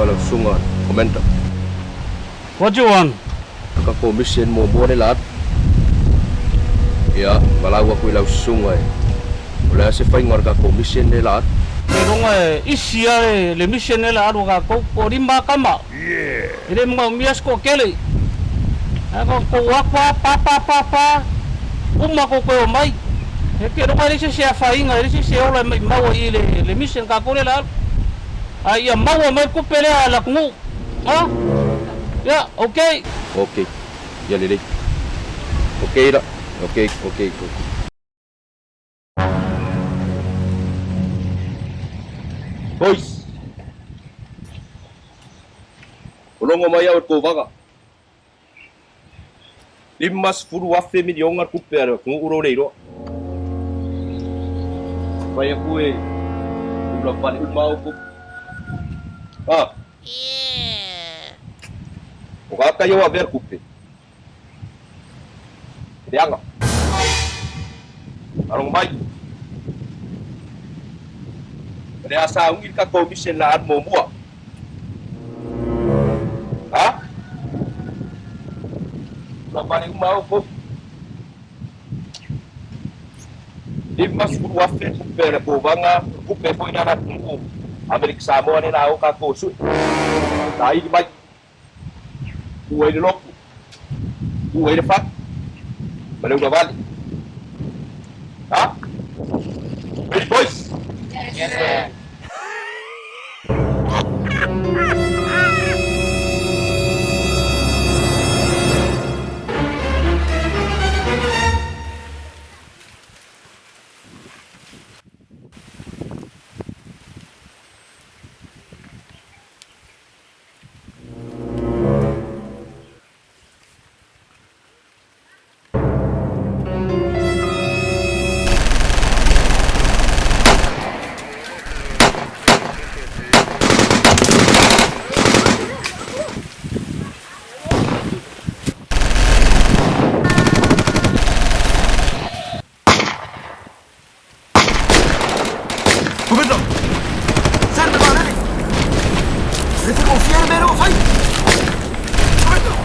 Alofa lau susuga Commander. What you want? Ka ko mission muamua le la alu. Ia, valaau aku i lau susuga e o le a se faiga o le tatou mission lea la alu. Seiloga e isi a le mission lea la alu a tatou, po o lima a tama. E le manaomia se toatele. Ae na tou atu lava pa pa pa pa, uma tou toe omai. E te iloga e leai se isi e afaina, e leai se isi e ola e maimau ai i le mission tatou lea la alu. A ia maua mai le tupe lea a le atunuu. A? Ia, okay. Okay. Ia lelei. Ok la. Ok, ok, ok. Boys! O logo mai au e le kovaga. 50,000 miliona le tupe a le atunuu lo le iloa. Fai atu e ula pale uma au tupe. Ah. O ka kai au avea le tupe. Leaga. Faalogo mai. O le a sauni le tatou mission la alu muamua. Ha? Ua pale uma outou. 50,000 tupe a le Kovaga, tupe foi lea a le atunuu Amerika Samoa lea la o tatou sui. Saili mai. Tuu ai le lotu, tuu ai le fatu ma le ulavale. Ha? Ready boys? Yes sir. Commander! Sara le vaalele! E le faigofie le mea lea ua fai! Commander!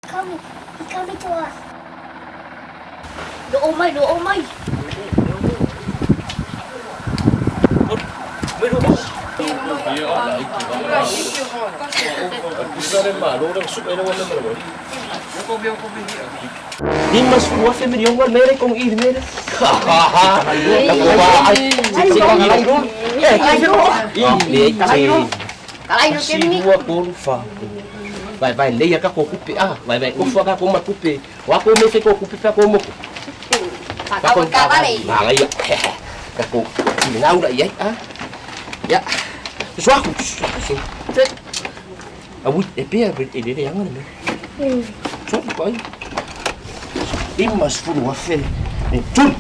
Coming, he coming to us. Loo mai, loo mai. 50,000 miliona le mea lea i tonu i i le mea lea. Tasi, lua, tolu, fa. Vaevae lelei a tatou tupe a. Vaevae tofu a tatou ma tupe. O a tou mea e fai tou tupe pe a tou motu. Manaia. Tatou finau la i ai a. Ia. Susu aku. Susu. Aui, e pea e le leaga le mea. Sorry, pai. 50,000. Tuli!